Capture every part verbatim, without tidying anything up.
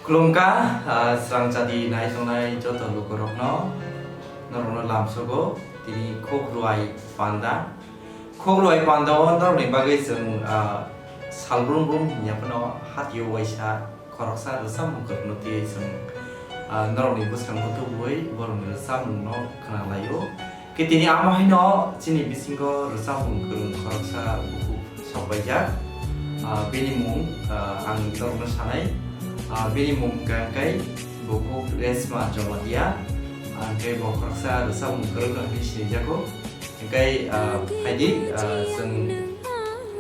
Khulumkha, ah, srang jadi nai tongnai joto lukurokno, norokno lamsogo, tini khok ruai panda. Khok ruai panda o norokni bagwi chwng, ah, salbrum brum hinya phano hatio waisa khoroksa rwchapmung kwrwngno twiwi chwng, ah, norokni bwskango tubui borokni rwchapmungno khwnalaio. Khe tini amo haino chini bisingo rwchapmung kwrwng khoroksa bukhuk sokpaijak. Ah, bini mung, ah, ang norokno sanai. Ah, bini mung hwnkha khe bukhuk Resma Jomatia. Ah, hwnkhe bo khoroksa rwchapmung kwrwngno hinwi sinijago. Hwnkhe, ah, phaidi, ah, chwng,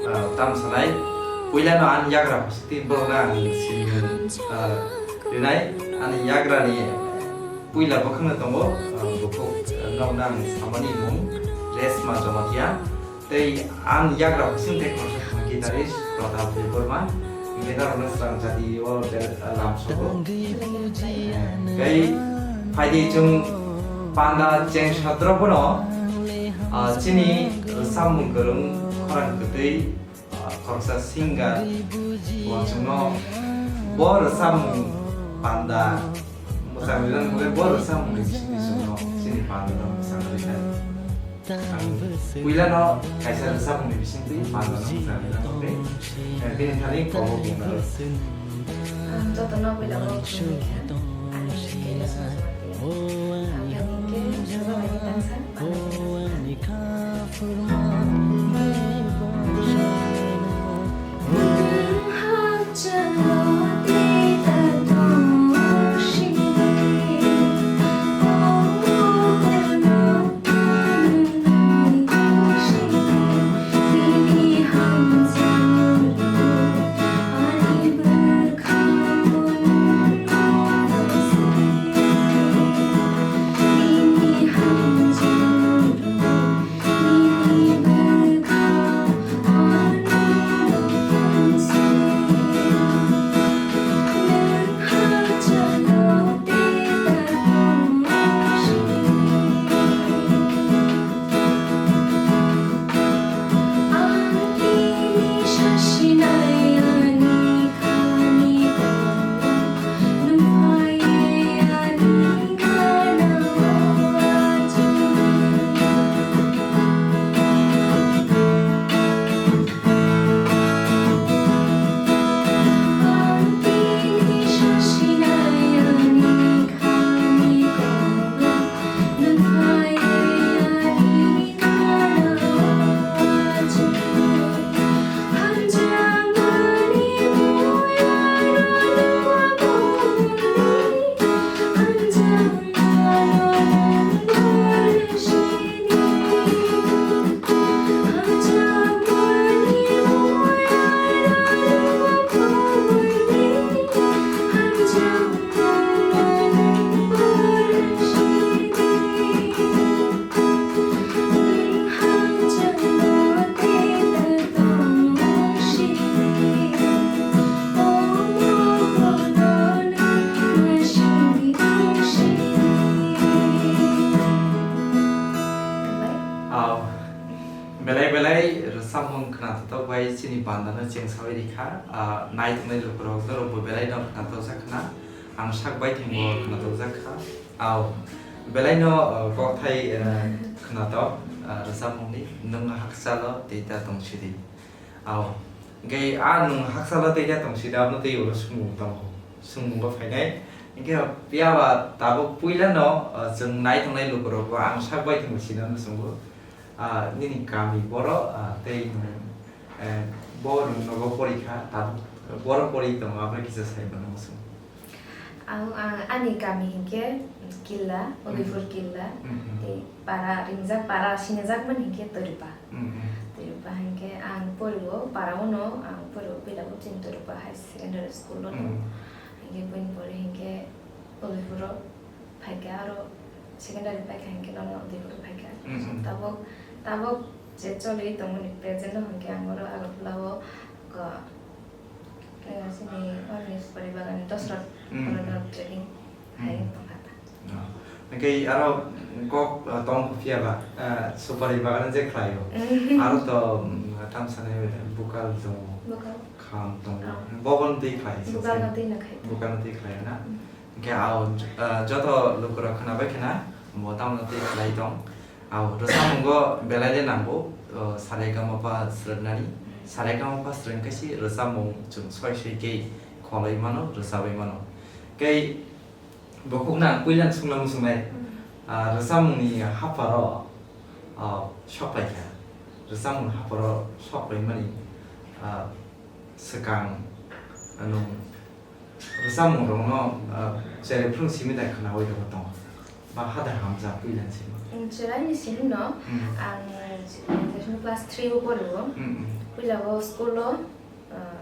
ah, tamo sanai. Puilano ani yagra phasukti borokno ang sinimung, ah, rinai. Ani yagrani puila bwkhakno tongo, ah, bukhuk, ah, nokno ang samani mung Resma Jomatia. Tei ani yagra bising tei khoroksa thangma guitarist Pratap Debbarma. Hwnkhe norokno srang jadi o bel-, ah, lamsogo. Tei phaidi chwng panda cheng satrok bono, ah, chini rwchapmung kwrwng khorang kwtwi, ah, khoroksa singer bo chwngno bo rwchapmung panda mwchang rijak hwnwi bo rwchapmungni bisingtwi chwngno chini pandano mwchang rijak. Ang puilano kaisa rwchapmungni bisingtwi pandano mwchang rijak hwnwi, eh, bini thani kobo bung naro. Ang jotono puila o khulumkha. Ang Kailash Bhagwati. Ang khe jotono bai tangsa. Belai belai rwchapmung khwnathok bai chini bandano chengsawi rikha. Ah, naitongnai lukurok norokbo belaino khwnathokjak khna. Ang sak bai thengbo khwnathokjak kha. Au, belaino, ah, kokthai, ah, khwnathok, ah, rwchapmungni nwng hakchalo tei ta tong sidi. Au, hwnkhe a nwng hakchalo tei ta tong sidi abono tei ulo swngmung tongo. Swngmungo phainai. Hwnkhe phiya ba tabuk puilano, ah, chwng naitongnai lukurokbo ang sak bai thengbo sinano swngbo. Ah, nini kami boro, ah, tei nwng, eh, bo nwng nogo pori kha, tabuk boro pori tongo, abo kisa sai mano muchung. Ang, ang, ani kami hinkhe Killa, Udaipur Killa, Mhm. tei para ringjak, para sinijak man hinkhe Toripa. Mhm. Toripa hinkhe ang porio, para uno ang porio, pila bo chini Toripa High Secondary School o. Mhm. Hinkhe buini pore hinkhe Udaipuro phaikha, aro secondary paikha hinkhe nono Udaipuro phaikha. Mm, mm. Tabuk, tabuk je choli tongmani present no hinkhe ang oro Agartala o ko, eh, chini orni Supari Bagan Dosrot Mm, mm. Corridor trading hai Mm. tongkha ta. Ah. Hinkhe aro kok, ah, tong phiya ba, ah, Supari Bagan je khlaio. Mm. Aro to, mm, Tamsani bukal tongo. Bukal. Kham tongo. Ah. Bobon twi khlai se. Bukal no twi na khai. Bukal no twi khlai na. Mm. Hingke ao, ah, joto lukurok khwnabai khna, bo tamno twi khlai tong. Ao, rwchapmungo belai de nango, ah, saregama pa srwngnani. Saregama pa srwng khe si rwchapmung chwng soi soi khe kholai mano, rwchabai mano. Kei Bokhokno ang puila swngna muchungnai, hmm, ah, rwchapmungni hapharo, ah, sok paikha. Rwchapmung hapharo sok paimani, ah, swkang, ah, nwng rwchapmungrokno, ah, cherephrung simi da khwnaui rwgwi tongo. Ba hada hamjak puila simi. Ang cheraini simi no, hmm, ang class three o poro. Hmm, hmm. Puila o school o, ah,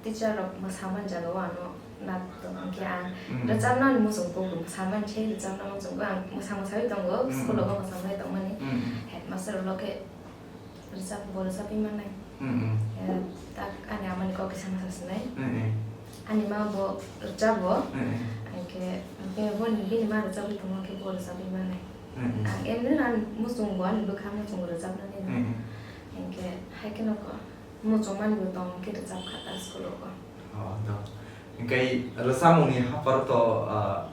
teacher rok mwsa man jaga o ano nat tong hwnkhe ang, mm, rwchapna ni muchung kok mwsa man se rwchapna muchung kok ang mwsa mwsawi tongo, mm, school rogo mwsa mwsawi tongmani. Mm. Headmaster ulo khe rwchap bo rwchapwi mannai. Mm, mm. Eh, tak ani amani kok kisa mwsa sinai. Mm, mm. Ani ma bo rwchabo. Mm, mm. Hwnkhe, hwnkhe boni bini ma rwchapwi tongo khe bo rwchapwi mannai. Mm, mm. Ang emni ani muchung bo ani bwkha muchung rwchapnani. Mm, mm. Hwnkhe hai kheno ko. Muchungmani bo tong khe rwchap kha ta school rogo. Oh, to. Hingke rwchapmungni hapharo to, ah,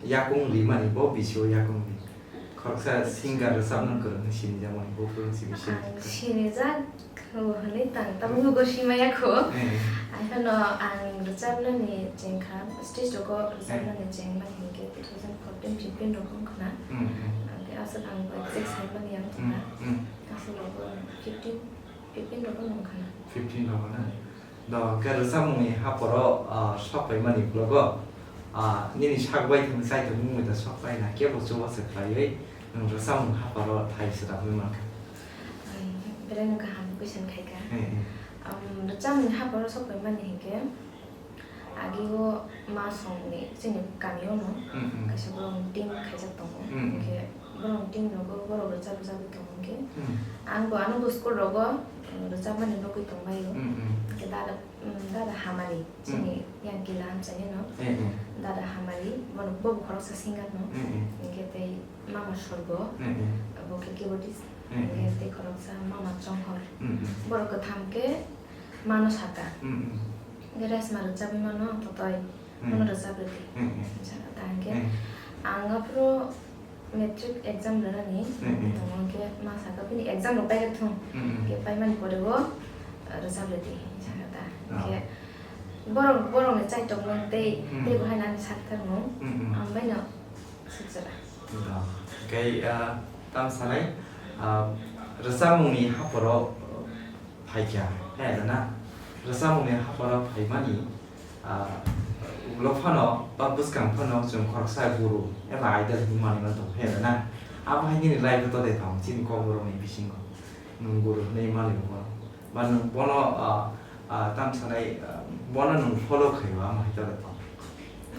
yakung rimani bo bisio yakung ri. Khoroksa singer rwchapnang kwrwngni sinijakmani bo kwrwng simi sini. Ang sinijak kho hwnwi tang tabukbo simaya kho. Eh. Aphano ang rwchapnani chengkha, stage rogo rwchapnani chengmani hinkhe two thousand fourteen fifteen rogo wngkhwna. Hmm, hmm. Ang khe aswk ang bo exact saimani ang thangkha. Hmm, hmm. Aswk rogo fifteen. Fifteen rogo nung khana. Fifteen rogo na? Do, hwnkhe rwchapmungni hapharo, ah, sok paimani ulogo, ah, nini sak bai thwng chai thwng wngwi da sok paina kebo chubachu khlaiwi nwng rwchapmung hapharo thai swrapwi mankha? Ai, belai no kaham question khaikha. Eh, eh. Um, rwchapmungni hapharo sok paimani hinkhe, Agi o ma songni chini kami o no, mm, mm, kaisa borok ni team khaijak tongo. Mm, mm. Hingke borok ni team rogo borok rwchap rwchapwi tongo hingke, mm, ang bo ano bo school rogo, mm, rwchapmani nugwi tongbai o. Mm, mm. Hingke dada, mm, dada hamari, mm, chini yang kila hamsani no. Eh, eh. Dada hamari, bono bo khoroksa singer no. Eh, eh. Hingke tei mama sorgo, eh, eh, bo khe keyboardist. Eh, eh. Hingke tei khoroksa mama chonghor. Mm, mm. Borok kwtham khe mano saka. Mm, mm. Hingke resma rwchapwi mano, totoi, mm, mano rwchap rwdi. Mm, mm. Saka ta hingke, mm, ang aphuru matric exam rwnani, mm, mm, tongo hingke ma saka bini exam rok paikha thung. Mm, mm. Hingke paimani pore o, uh, rwchap rwdi, saka ta. Ah. Hingke borok, borokni chaitokmung tei, mm, tei bo haino ani sakthar mung, mm, mm, ang baino sukjala. Da. Hingke, ah, tamo sanai, ah, rwchapmungni hapharo, phaikha, he da na? Rwchapmungni hapharo phaimani, ah, ulo phano ba bwskang phano chwng khoroksa guru eba idol hinwi manwi mano tongo, he da na? Abo hai nini life o tode tongo, chini kokborokni bisingo nwng guru hinwi manwi rwgo. Ba nwng bono, ah, ah, tamo sanai, ah, bono nwng follow khaio, amo hai tode tongo.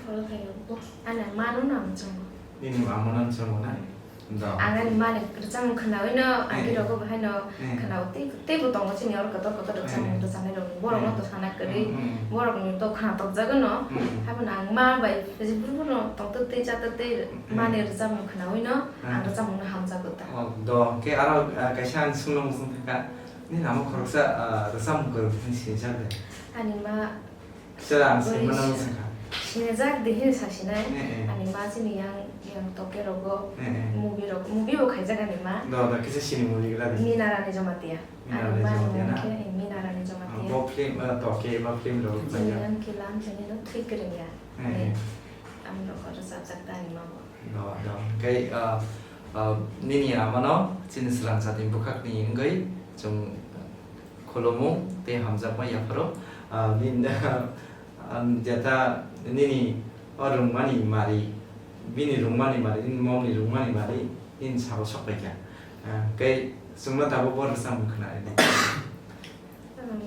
Follow khaio, bo, ano mano no ang chwngo. Nini mano no chwngo na? Do. Ang ani mani rwchapmung khwnaui no, eh, agi rogo bahai no, eh, khwnao tei, tei bo tongo chini oro kotor kotor rwchapmung, eh, rwchapnai rok. Borok no, eh, to sana kwrwi, mm, mm, borok ni to khwnatok jago no. Mm. Habono ang ma bai jephuru no tongtwk tei chatwk tei, mm, mani rwchapmung khwnaui no, eh, ang rwchapmung no hamjago ta. Oh, do, khe aro, ah, kaisa ang swngna muchung thangkha. Nini amo khoroksa, ah, rwchapmung kwrwng hinwi sinijak de? Ani ma Sir, ang saimano wng sakha. Sinijak de hino sa sinai. Eh, eh. Ani ma chini yang, yang toke rogo, eh, eh, movie rok, movie bo khaijak ani ma. Do, do, kisa sini movie gra di. Mina Rani Jamatia. Mina Ani Rani ma Jamatia ni na? Khe, eh, Mina Rani Jamatia. Ah, bo film, ah, toke, bo film rok chini khaijak. Yang kilam chini no thwi kwrwngya. Eh, eh. Ani, ang rok rwchapjak ta ani ma bo. Do, do. Khe, ah, ah, nini amano chini swrang jatni bwkhakni wngwi chwng khulumung tei hamjakma yapharo. Ah, nini, ah, jeta nini o rwngmani mari, bini rwngmani mari, nini momni rwngmani mari, nini sabo sok paikha. Ah, khe chwngno tabuk bo rwchapmung khwnaridi. Ang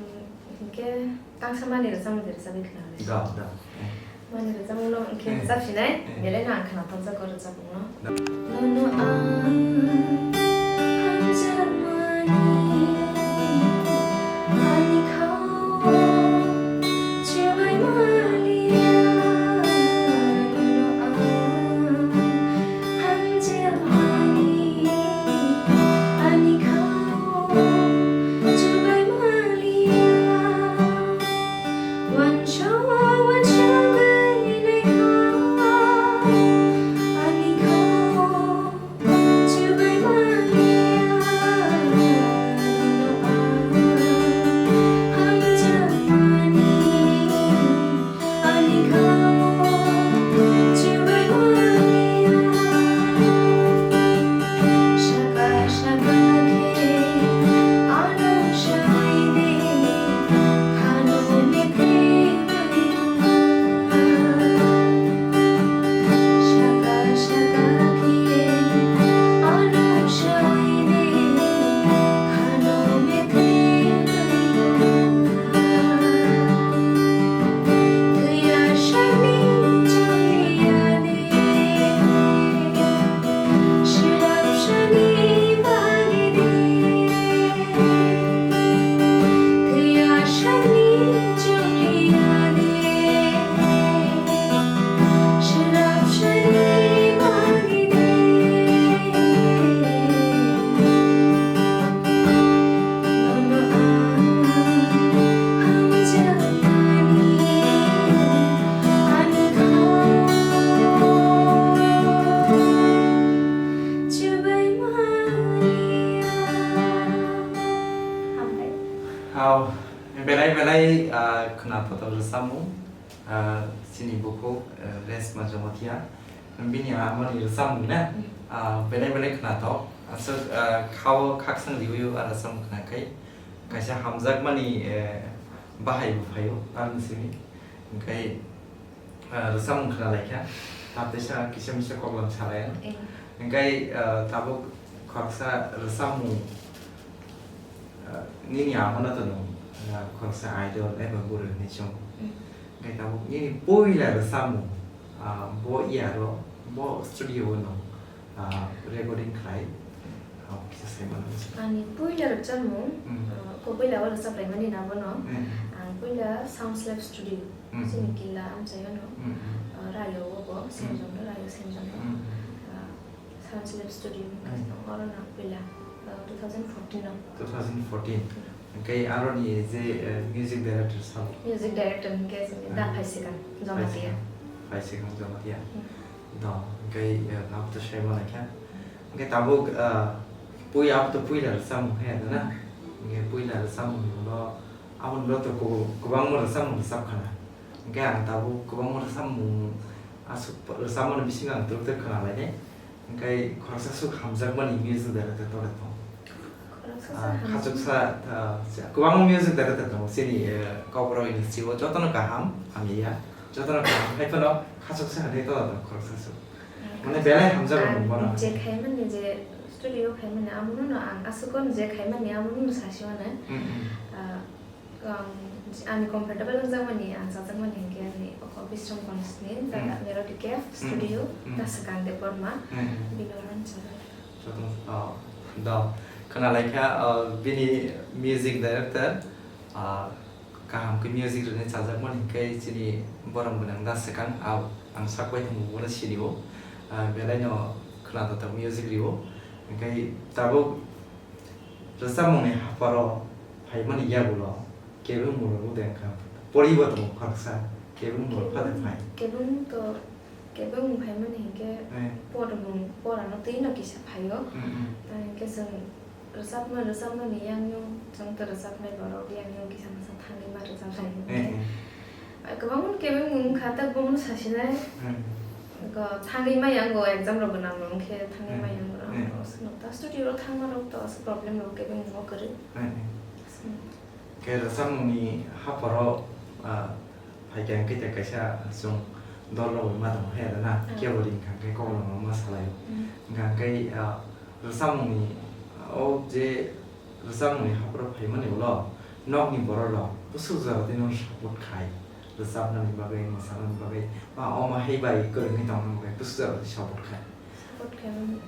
hinkhe tangsa mani rwchapmung de rwchapwi khna le. Da, da. Eh. Mani rwchapmung no hinkhe, eh, rwchap sinai, eh, belai no ang khna thokjak o rwchapmung no. Da. Nono ang hamjakmani ani khao chubai maliya. Nono ang hamjakmani ani khao chubai Tau, belai belai, ah, khwnathok rwchapmung, ah, chini bukhuk, eh, Reshma Jamatia. Bini amoni rwchapmung na, ah, belai belai khwnathok. Aswk, ah, khao khakchang riwi o ah rwchapmung khwnakhai. Kaisa hamjakmani, eh, bahai bo phaio, tamni simi. Hwnkhe, ah, rwchapmung khwnalaikha, tabuk teisa kisa misa koklam salai. Eh. Hwnkhe, ah, tabuk khoroksa rwchapmung, ah, nini amo no tono, ah, khoroksa idol eba guru hinwi chong. Mm. Hwnkhe tabuk nini puila rwchapmung, ah, bo iyaro, bo studio o no, ah, recording khlai, ah, kisa sai mano. Ani puila rwchapmung, mm, ah, ko puila o rwchaplaimani na bono. Mm. Ang puila Sounds Lab Studio, mm, chini killa amchaio no, mm, ah, Rayo o bo, mm, Senjong no, Rayo Senjong no. Mm. Ah, Sounds Lab Studio, mm, oro no puila, ah, two thousand fourteen no. Two thousand fourteen. Hwnkhe aroni je, eh, music director sabo? Music director hwnkhe chini da, ah, Phaisikang Jamatia. Phaisikang, Phaisikang Jamatia. Hmm. Do, hwnkhe, eh, nokto sai manaikha. Hwnkhe tabuk, eh, pui, abo to puila rwchapmung hai da na? Hmm. Hwnkhe puila rwchapmung no, aboni ulo to ko-, kwbangma rwchapmung rwchapkha na. Hwnkhe ang tabuk kwbangma rwchapmung aswk rwchapmani bisingo ang twrwk twrwk khwnalainai. Hwnkhe khoroksa swk hamjakmani music director tole tong. Khoroksa, ah, swk hamjakmani. Khachuksa, ah, kwbangma music director tongo chini, eh, Kokborok industry o, jotono kaham hamya, jotono kaham, hai phano khachuksa hinwi tole tong khoroksa swk. Eh, mane khachuksa belai hamjakmani ang bono. Je khaimani, je studio khaimani, amono no ang aswk je khaimani, amono no sasi mano. Mm, mm. Ah, Ang ani comfortable wngjakmani, ang chajakmani hinkhe ani oko Bishramganj ni, mm, Melody Cafe, mm, studio, mm, ta swkang Debbarma, mm, bini ulo ang chajak. Joto, oh, do, khwnalaikha, oh, bini music director, ah, kaham khe music rwni chajakmani hinkhe chini borom gwnang da swkang, ah, ang sak bai thangbo bono sinio, ah, belai no khwnathok music rio, hinkhe tabuk Rwchapmungni hapharo phaimani yagulo kebengmung rok de wngkha. Poribo tongo khoroksa, kebengmung rok phade phai. Kebeng to, kebengmung phaimani hinkhe, eh, pormung, porano twi no kisa phaio. Mm, mm. Ta hinkhe chwng rwchapma, rwchapmani yang yung, chwng to rwchapnai borok yang yung kisa masa thangwi ma rwchap lai. Eh, hinkhe, eh. Kwbangma kebengmung wngkha, tak bono sasinai. Hmm. Ko thangwi maya wngkha, exam rok gwnang rok wngkhe thangwi, hmm, maya wngkha. Hmm. Oro aswk ta studio rok thangma rok to aswk problem rok kebengmung o kwrwi. Hmm. Hmm. Khe rwchapmungni hapharo, ah, phaikha hwnkhe kaisa chwng dol rok bai ma tongkha, hmm, kebo ring kha hwnkhe kokno ma salaio. Hmm. Hwnkhe, ah, rwchapmungni, o je rwchapmungni hapharo phaimani ulo nokni borok rok bwswk jora twi nono support khai, rwchapnani bagwi, mwsanani bagwi, ba omo hai bai kwrwngwi tongna bagwi bwswk jora twi support khai? Support khaimani,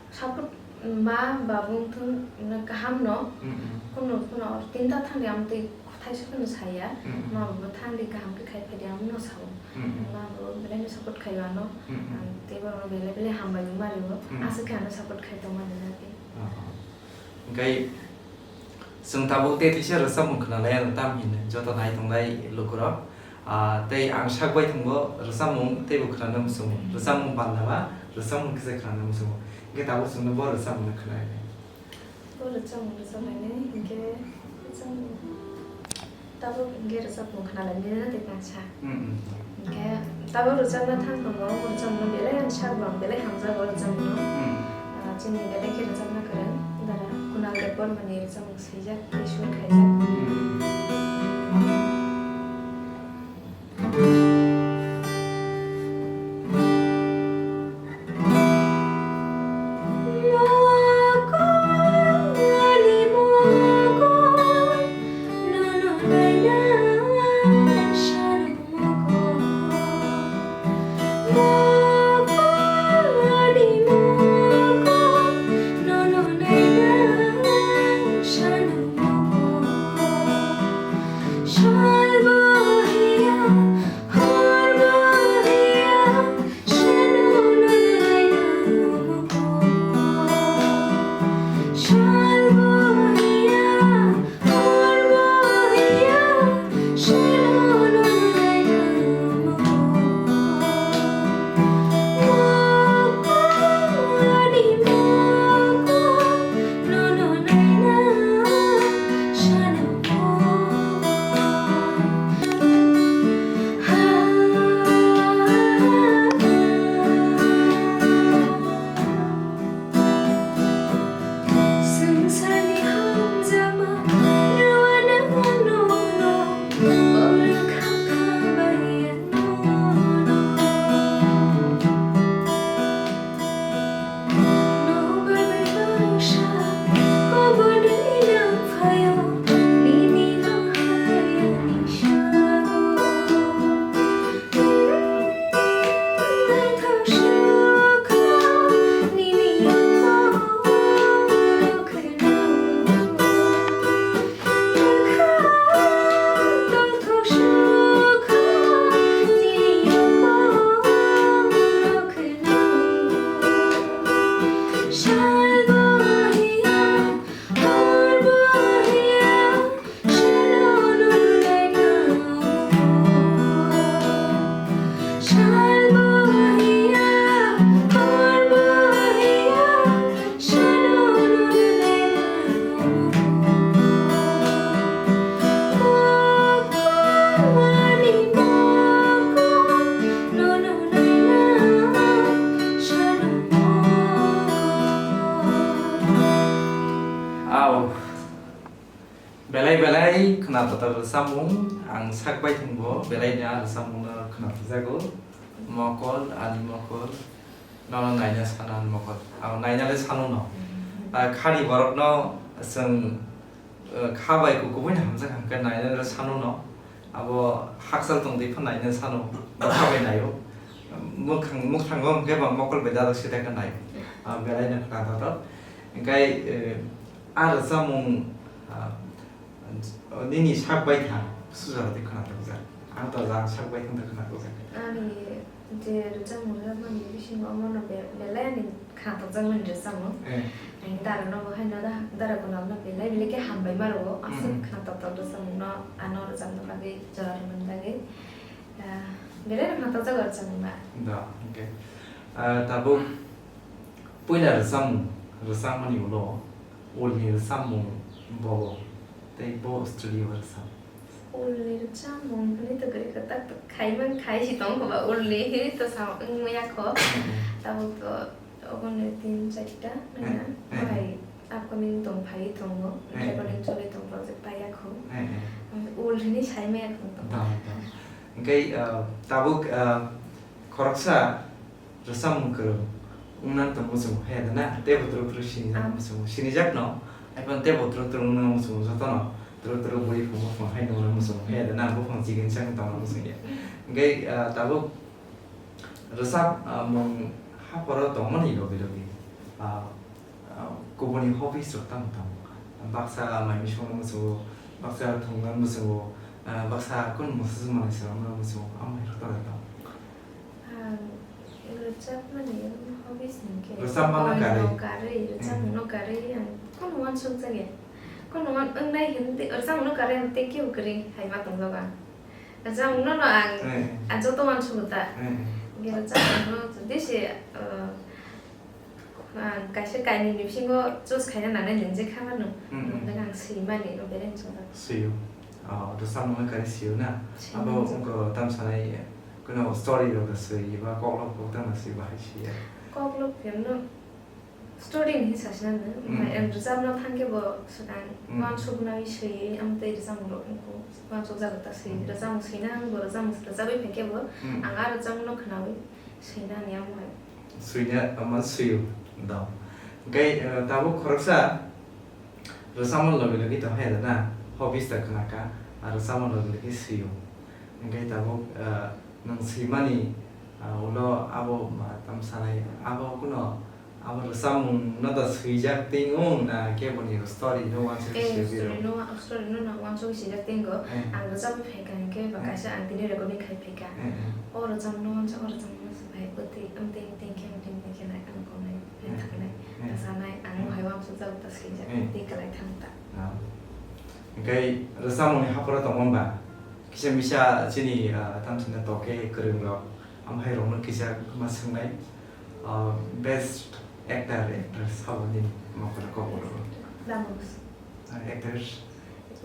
support ma babu wngthung, no kaham no, mm, mm, kuno kuno tinta thangwi amtwi thaisa phano saya, mm, mm, ma babu thangwi kaham khe khai phaidi, ang no sao. Mm, mm. Ma babu belai no support khaio ano, mm, mm, ang tei borok no belai belai hambai wngma rio, mm, aswk khe ano support khai tongmani na tei. Ah, ah. Hwnkhe chwng tabuk tei teisa rwchapmung khwnalai ano, tamo hinwi joto nai tongnai lukurok. Ah, tei ang sak bai thangbo rwchapmung teibo khwnana muchungo. Rwchapmung bandama, rwchapmung kisa khwnana muchungo. Hwnkhe tabuk chwngno bo rwchapmungno khwnalainai. Bo rwchapmung rwchaplainai, hwnkhe rwchapmung. Tabuk hwnkhe rwchapmung khwnalainai na tei tongsa. Mm, mm. Hwnkhe tabuk rwchapna thang tongo, rwchapmung belai ang sak bo, ang belai hamjago rwchapmung. Mm. Ah, chini belai khe rwchapna kwrwng, dara Kunal Debbarma ni rwchapmung swijak tei sur khaijak. Mm. Tatal rwchapmung ang sak bai thwngbo, belaino a rwchapmungno khwnajago. Mokol, ani mokol, nono naina sana ani mokol. Ang nainale sanono. Ah, khani borokno chwng, eh, kha bai kukubuino hamjak hwnkhe nainale sanono. Abo hakchal tongtwi phano naina sano, bo kha bai naio. Mwkhang, mwkhango hwnkhe bo mokol bai dadok sida khe naio. Ah, belaino khwnajago. Hwnkhe, eh, a rwchapmung, ah, nini sak bai thang, suja twi khwnajakjak. Ang to jang sak bai thang khwnajakjak. Ani je rwchapmung rwchapmani bisingo omono be-, belai ani khwnajakjakmani rwchapmung. Eh. Ang dara no bo haino da, dara kunal no belai belai khe hambai ma rwo. Aswk, mm, khwnajakjak rwchapmung no, ano rwchapna bagwi jora rwmani bagwi. Ah, belai no khwnajakjak rwchapmung ba. Da, okay. Ah, tabuk puila rwchapmung, rwchapmani ulo ulni rwchapmung bobo tei bo studio o rwchap. Ulni rwchapmung hwnwi to kwrwi kwtak to khai man khai si tong kho ba, ulni hwnwi to sa wng ya kho. Mm-hmm. Tabuk to oboni tin charta nai na, mm-hmm, bahai upcoming tong phai tongo, mm-hmm, recording choli tong, project pai ya kho. Mm-hmm. Ul hwnwi sai maya kho tong. Da, da. Hwnkhe, ah, tabuk, ah, khoroksa rwchapmung kwrwng wngna tong muchungo, he da na? Tei bo twrwk twrwk sinijak, ah, muchungo. Sinijak no, hai phano tei bo twrwk twrwk wngna muchungo jotono. Twrwk twrwk bui phung buphang hai nungna muchungo, he da na? Buphang chikon chang tongna muchung ya. Hwnkhe, ah, tabuk rwchap, ah, mung haphoro tongmani logi logi, ah, ah, kubuni hobbies rok tamo tamo? Baksa mai misongno muchungo, baksa thwngna muchungo, ah, baksa kunu muchungmani swnamna muchungo, amo hai rok tamo tamo? Ang rwchapmani hobbies hinkhe rwchapmano oino karwi, karwi, hmm, rwchapmungno karwi ang kunu uansukjak ya. Kunu uan-, wngnai hwn tei rwchapmungno karwi ang tei kebo kwrwi hai ma tongjago ang. Rwchapmungno no ang, hmm, ang joto uansugo ta. Hmm. Hwnkhe rwchapmungno jodi se, uh, Ang kaisa kainwini bisingo choose khaina nangnai nini je kha mano. Mm, mm. Nokha ang swimani no belai chwng. Swio. Oh, rwchapmung hai kari swio na? Swimani. Abo wngkha tam sanai, kuno story rok da swi, ba koklop kok tangma swi bahai swi ya? Koklop phiyokno story ni hinwi sasina no. Mm. Ang rwchapna thangkhe bo swkang, mm, uansuknai swi, amtwi rwchapmung rok wngkha, uansukjak ta swi. Mm. Rwchapmung swina ang bo rwchapmung rwchapwi phaikhe bo, mm, ang a rwchapmung no khwnawi swinani amo hai. Swina, ama swio, da. Hwnkhe, eh, tabuk khoroksa rwchapmani logi logi tong hai da na, hobbies da khwna kha, aro rwchapmani logi logi swio. Hwnkhe tabuk, eh, nwng swimani, ah, ulo abo ma tam sanai, abo kuno, abo rwchapmung no da swijak tei wng na khe boni story no uansuk swijak tei story no, story no na uansuk swijak tei wng. Eh. Ang rwchapwi phaikha hwnkhe ba, eh, kaisa ang tini recording khai phaikha. Eh, eh. O rwchapmung no uansuk, o rwchapmung no. Bai, bwtwi amteng teng khe, amteng teng khe nai, ang kongnai, hmm, naithoknai, hmm, tasanai, ang, hmm, mohai uansukjak ta swijak, hmm, tei kwlai thang ta. Ah. Hwnkhe rwchapmungni hapharo tongma ba? Kisa misa chini, ah, tamsina toke kwrwng rok, amhai rokno kisa ma swngnai, ah, best actor, actress sabo nini mokol kok borok? Damus. Ah, actress?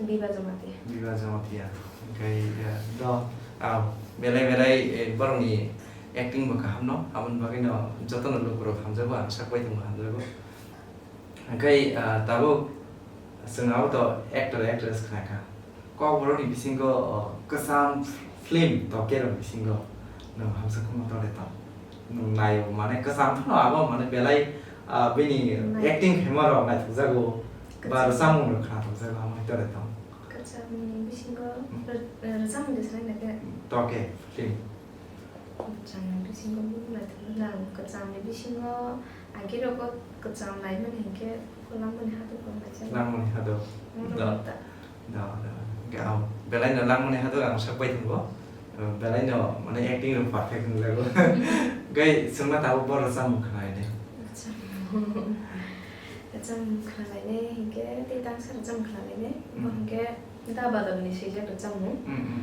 Biba Jamatia. Biba Jamatia. Hwnkhe, eh, do, ah, belai belai, eh, borokni acting bo kaham no, aboni bagwi no jotono lukurok hamjago, ang sak bai tongbo hamjago. Hwnkhe, ah, tabuk chwng abo to actor, actress khna kha. Kokborokni bisingo, oh, kwcham film tokerok bisingo nwng hamsa khuma tole tong? Nwng naio, mane kwcham phano abo, mane belai, ah, bini, nai, acting khaima rok naithokjago, ba, kwcham, rwchapmung rok khnathokjago, amo hai tole tong. Kwchamni bisingo, hmm, rw-, rwchapmung de swlai nai khe? Toke film. Kwchamni bisingo buphang naithok nang, kwchamni bisingo agi rogo kwcham naimani hinkhe Langmani Hadok rok naijak. Langmani Hadok. Oro da, ta. Da, da. Ga-, belai no Langmani Hadok ang sak bai tongo. Belai no mane acting rok perfect wngjago. Gai chwngma tabuk bo rwchapmung khwna lainai. Rwchapmung. Rwchapmung khwna lainai hinkhe tei tangsa rwchapmung khwna lainai. Hmm. Bo hinkhe Da Badalni swijak rwchapmung. Hmm, hmm.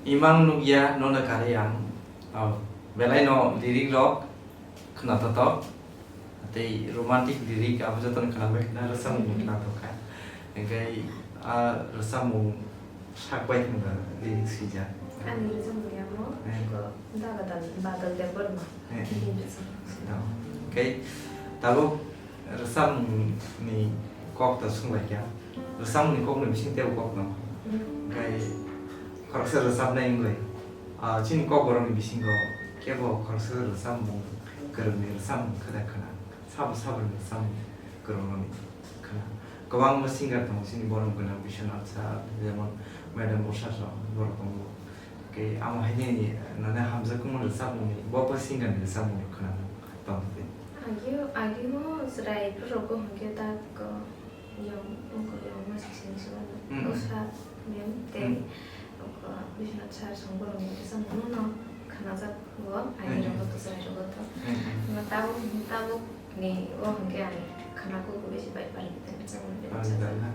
Imang nukya nono karwi ang. Oh, belai no lyric rok khna totok. Tei romantic lyric abo jotono khna bai khna rwchapmung bo khna tongkha. Hingke a rwchapmung sak bai thangkha lyric swijak. Ani rwchapmung yamo Eh. ko Daga Dal Badal Debbarma. Eh, eh. Bini rwchapmung. Tamo. Hingke tabuk rwchapmung ni kok to sunglaikha. Rwchapmung ni kok ni bising tebo kok no. Mm. Hingke khoroksa rwchapnai wngwi, ah, chini kokborok ni bisingo kebo khoroksa rwchapmung kwrwngni rwchapmung khe da khna. Sabo saboni rwchapmung kwrwngrokni khna. Kwbangma singer tongo chini borok gwnang Biswanath sir, jemon Madam Usha sir, borok tongo. Tei amo hai nini nani hamjakmani rwchapmungni, bo bo singer ni rwchapmung khna tong tong. Agio, agio chwrai borok bo hwnkhe tak, uh, yong, yong ma sing sing sing Mm. Usha mem tei Mm. Biswanath sir song borok ni rwchapmung no khna jak. Bo ani Mm. rogo to, chwrai rogo to. Mm, mm. Tabuk, tabuk ni o hwnkhe ang khna kuku besi bai pari tei rwchapmung Pari tei bai na?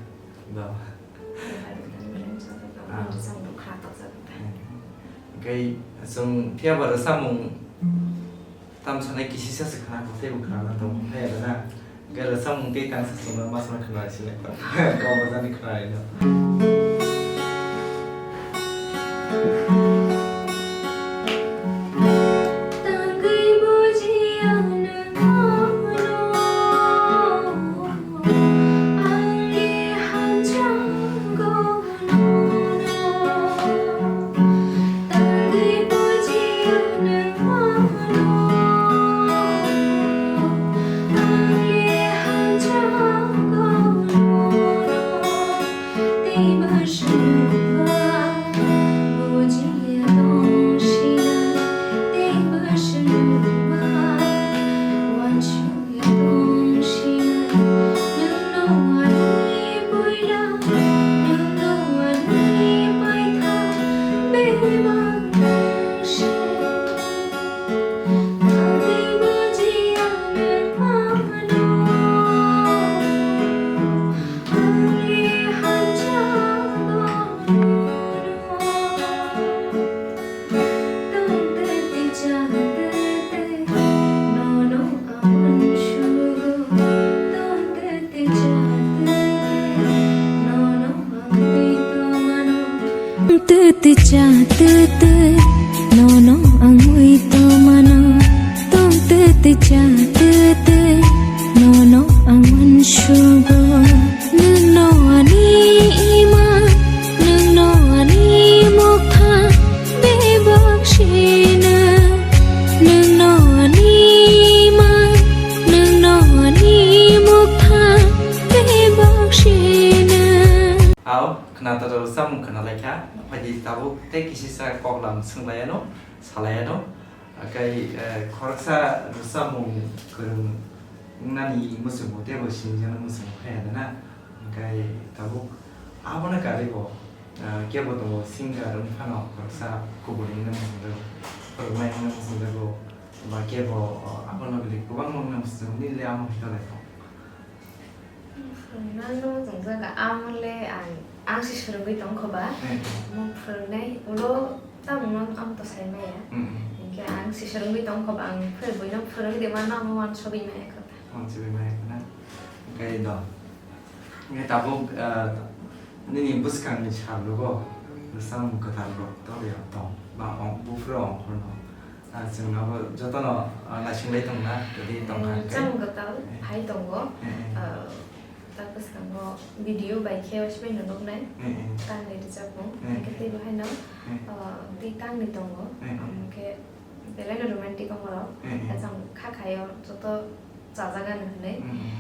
Ba. Bai pari tei rwchapmung Ah. Rwchapmung khna tokjak tei. Mm. Hwnkhe chwng phiya ba rwchapmung tam sanai kisisa se khna ko tei bo khna na tong phai ya na. Garo samung tei tangsa songno masma khwnai sinai tong. Kok bwsani khwnai no. Tangwi bujiya nwng ano, ani hamjakgo nono. Tete cha tete, nono ang ui to mano. Tong tete cha tete, nono ang mansugo. Nwngno ani ima, nwngno ani mokha, bebak sina. Nwngno ani ima, nwngno ani mokha, bebak sina. Ao, khna to samung khna laikha, phaidi tabuk tei kisisa koklam swnglaiano, salaiano. Akai, eh, khoroksa rwchapmung kwrwng wngnani mwchungo teibo sinijaknai mwchungo phai ya na. Hwnkhe tabuk abono karwi bo, eh, kebo tongo singer wng phano khoroksa kubuni wngna mwchungjago, khoroknai wngna mwchungjago, ba kebo, oh, abono bini kwbangma wngna mwchungjago, nini le amo hai khe lai tong? Phwrwngna no chwngjago, amo le ang, ang se swrwngwi tongkho ba. Hmm. Mo phwrwngnai ulo tamungno ang to sai maya. Hmm. Hinkhe ang se swrwngwi tongkho ba, ang phwrwngwi no phwrwngwi de mano, amo wansugwi maya kho ta. Wansugwi maya kho na. Hwnkhe do. Hwnkhe tabuk, ah, nini bwskangni sal rogo, bwsang kwtal rok to ya tong, ba ong, buphuru ongkhorno. Ah, chwng abo jotono, ah, naising lai tongna, ready tongkha Eh, hwnkhe. Chamung kwtal Eh. phai tongo. Eh, eh. Ah, ta bwskango video bai khe uaisukmano nuknai. Eh, eh. Tangni rwchapmung. Eh, Hwnkhe eh. Tei bo haino, Eh. ah, tei tangni tongo. Eh, eh. Hwnkhe belai no romantic ongorok. Eh, eh. Chwng kha khaio joto chajagani hwnwi. Mm.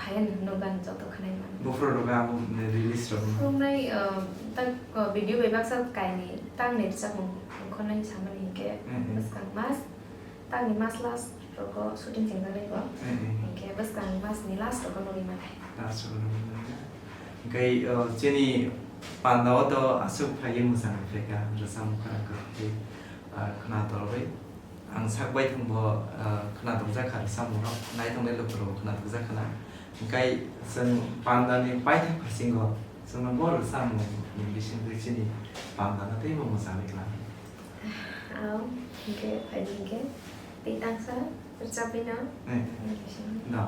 Phaiya ni hwnwi gani joto khwnai mano. Buphuru rwgwi abo release rwgwi. Khwnai, uh, tak, uh, video bai baksa kainwi tangni rwchapmung khwnai samani hinkhe Mm, mm. Bwskang mas, tangni mas last rogo shooting chengjaknai bo. Mm, mm. Hinkhe bwskang mas ni last rogo nugwi mano. Last rogo nugwi mano. Hinkhe, uh, chini panda o to aswk phaiwi mwchang phaikha, rwchapmung khwna kwrwi, uh, khwna torwi. Ang sak bai thangbo, ah, khwnathokjak kha rwchapmung rok, naithoknai lukurokbo khwnathokjak khwna. Hwnkhe chwng pandani paithak phasingo Chwngno bo rwchapmung ni bisingtwi chini pandano teibo mwchangwi khlai. Ao, hinkhe phaidi hinkhe tei tangsa rwchapwi no. Eh. Hinkhe sini. Da.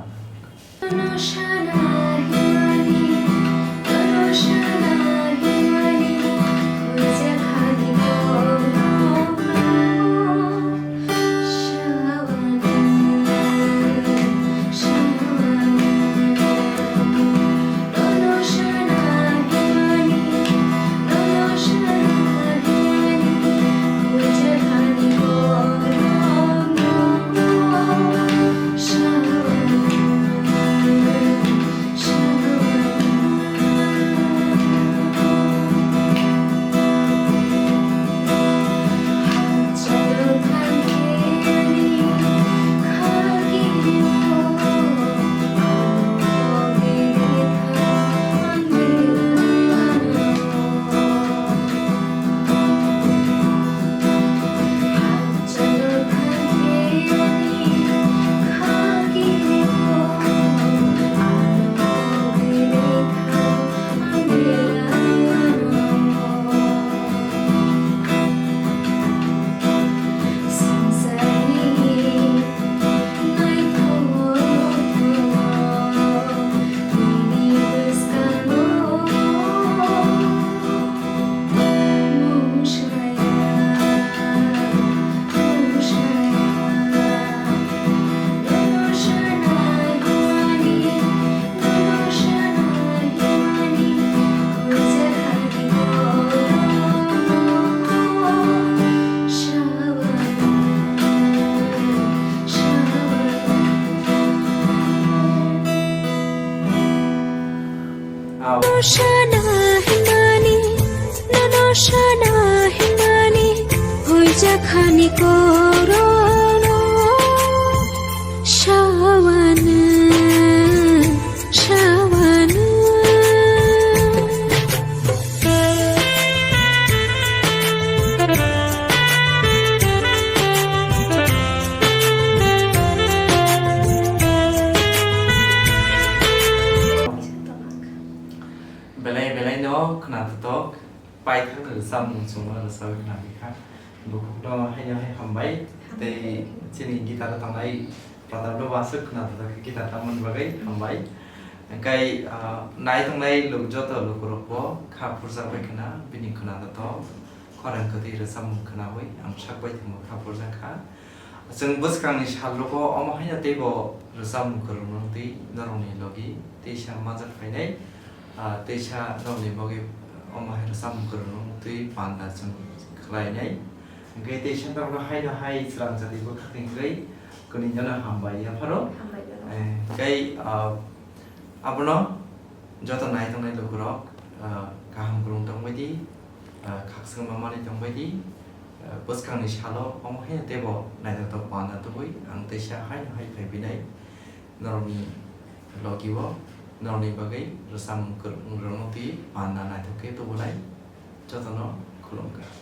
Sana himani, nono sana himani, hoijakhani kororo, sawana, sawana. Belai belai no khwnathok, paithak rwchapmung chwngno rwchapwi khwnaphi kha. Bukhukno haino hai hambai, tei chini guitar-o tongnai Pradap no aswk khwnathok khe guitar tangmani bagwi hambai. Hwnkhe, ah, nai tongnai lok joto lukurokbo kha phurjak bai khwna, bini khwnathok khorang kwtwi rwchapmung khwnawi ang sak bai thwngbo kha phurjak kha. Chwng bwskangni salrogo omo haino teibo rwchapmung kwrwngno twi norokni logi teisa manjak phainai, ah, teisa norokni bagwi omo hai rwchapmung kwrwngno twi panda chwng khlainai. Hwnkhe teisa norokno haino hai chwrang chati bwkhak hwnkhe kwnwi no hambai yapharo. Hambai yapharo. Eh, tei, ah, abono joto nai tongnai lukurok, ah, kaham kwrwng tongbai di, ah, khakchangma manwi tongbai di, ah, bwskangni salo omo haino teibo naithotok panda tubui ang teisa haino hai phai phinai norokni logi o norokni bagwi rwchapmung kwrwng rwno twi panda naithok khe tubunai jotono khulumkha.